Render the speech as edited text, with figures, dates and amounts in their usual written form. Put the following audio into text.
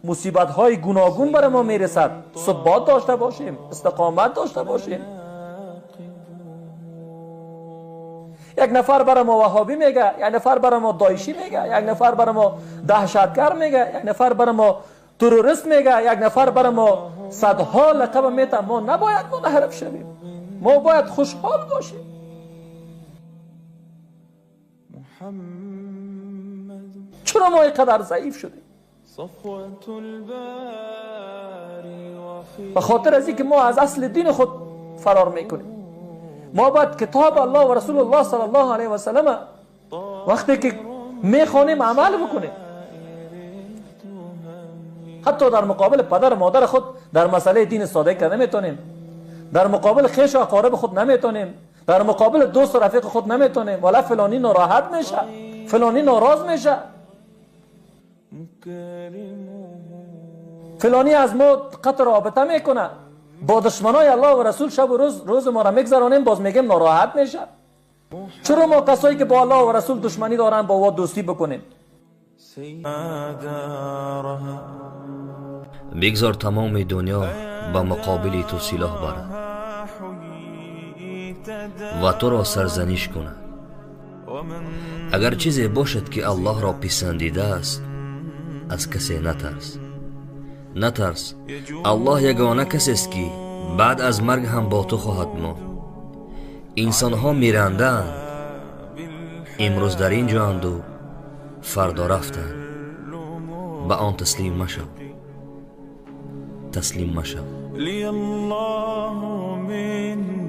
مصیبت های گوناگون برای ما میرسد، ثبات داشته باشیم، استقامت داشته باشیم. یک نفر برای ما وهابی میگه، یک نفر برای ما داعشی میگه، یک نفر برای ما دهشتگر میگه، یک نفر برای ما تروریست میگه، یک نفر برای ما صدها لقب میته. ما نباید منحرف شویم، ما باید خوشحال باشیم. چرا ما اینقدر ضعیف شدیم؟ به خاطر از اینکه ما از اصل دین خود فرار میکنیم. ما باید کتاب الله و رسول الله صلی الله علیه و سلم وقتی که میخوانیم عمل بکنیم. حتی در مقابل پدر و مادر خود در مسئله دین صادق کرده نمیتونیم، در مقابل خویش و اقارب خود نمیتونیم، در مقابل دوست و رفیق خود نمیتونیم. ولی فلانی ناراحت میشه، فلانی ناراض میشه، فلانی از ما قطع رابطه میکنه. با دشمنای الله و رسول شب و روز روز ما را میگذرانیم، باز میگیم ناراحت میشه. چرا ما کسایی که با الله و رسول دشمنی دارن با او دوستی بکنیم؟ بگذار تمام دنیا به مقابل تو سلاح برد و تو را سرزنش کند. اگر چیزی باشد که الله را پسندیده است، از کسی نترس. نترس، الله یگانه کسی است که بعد از مرگ هم با تو خواهد ماند. انسان ها میرندند، امروز در اینجا اند و فردا رفتند. به آن تسلیم مشو، تسلیم مشو. لی الله من